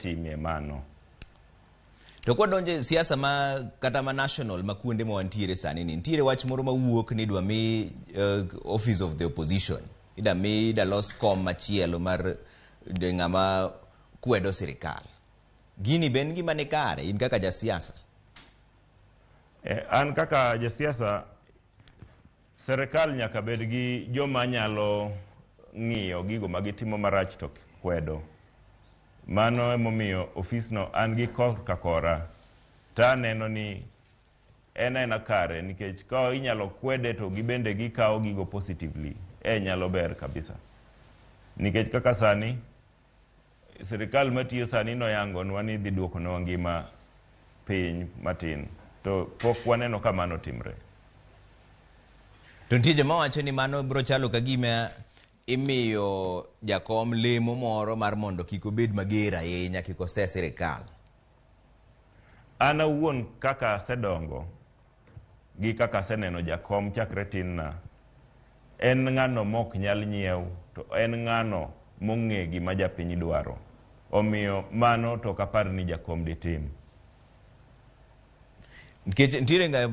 timie mano. To kwadonjo e siasa ma kata ma national ma kuonde ma wantiere sani ni nitiere wach moro mawuok ni idwa mi office of the opposition ida mi ida los kom machielo mar de ng'ama kwedo sirikal. Gini be en gima ni kare in kaka jasiasa? An kaka jasiasa, serikal nyaka bed gi joma nyalo ng'iyo gigo ma gitimo marach to kwedo. Mano emomiyo ofisno an gi korka kora to aneno ni en aena kare, nikech ka inyalo kwede to gibende gikawo gigo positively, e nyalo ber kabisa. Nikech kaka sani sirikal matiyo sani noyangonwa ni dhi duokonwa ngima piny matin, to pok waneno ka mano timre. To nitie joma wacho ni mano biro chalo ka gima imiyo jakom lemo moro mar mondo kik obed mager ahinya, kik ose sirikal. An awuon kaka asedongo gi kaka aseneno jakom chakre tinna, en ng'ano mok nyal nyiew to en ng'ano mong'e gima japiny dwaro. Omiyo mano to ok apar ni jakom ditim. Nikech nitiere